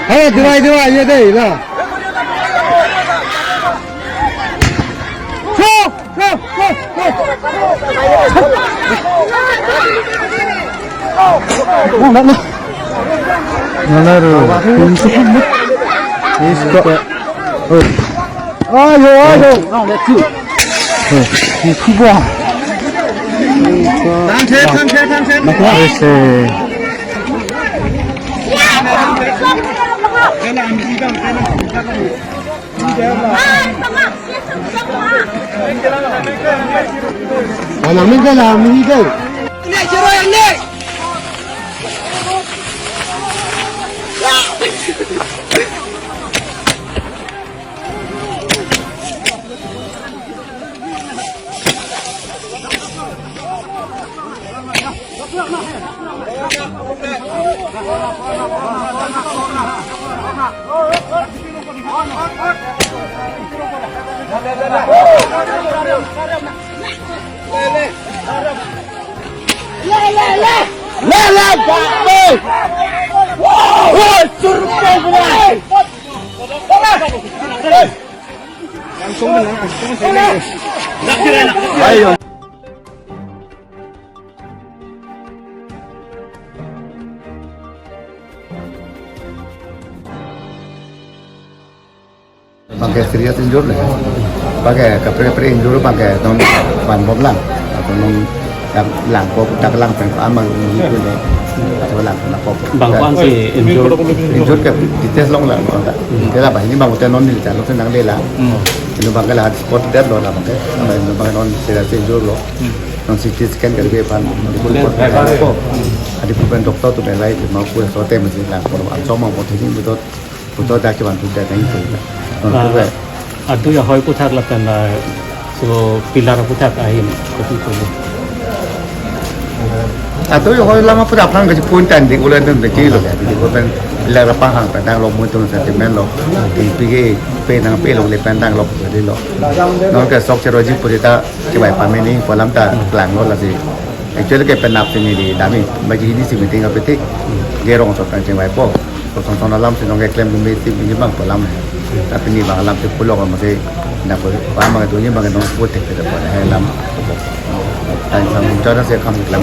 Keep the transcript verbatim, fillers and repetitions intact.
Hey, dua, dua, ye dei, la. Go, go, go, go. Mana, mana? Mana ro? Isko. Oh. Ayo, ayo. Ni kuba. Thangthe, thangthe, thangthe. Ese. Anak minta lah, minta. Le, le, le! Le, le, le! Woi, survei, woi! Ayo. Bangke serious injured le. Bangke kaprek kaprek injured bangke non vanbomlang. Atau non yang langkok dak lang pen ama itu le. Atau lang langkok. Bang kwan si injured. Injured ke details long lang konta. Kela banghini bang hotel non neli chalok senang lela. Hmm. Inu bangke la spot dead lo la bangke. Inu bangke non serious injured lo. Hmm. Non C T scan kali ke pan. Adi pun pen doktor tu belai ke mau pura sote masih lang. Kalau am sama mau thini betul. Puto dak kevan puja tang itu. Ah, atu ya hoi puthak lapen, ah, so pillar puthak ahin kopi kopi. Atu ya hoi lama puthak aphrang ke pun tan di ulan dan de kilo ya. Di ko pen pillar apa hang pen tanglo mutu sentimen lo. Di pigi pe nang pe lo le pen tanglo jadi lo. Non ke sok cheroji purita kevai pameni pu alam ta langlo lasi. Actually ke penap sini di dami bagi ini si meeting apa tik gerong sok kan chengvaipo. Kosong song alam si nong keklem kumi si ini bang pu alam. Tapi ni bang alam si pulo kamu si nak pu bang itu ni bang nong pu tek tek pu alam. Tang sang cara saya kamu keklem.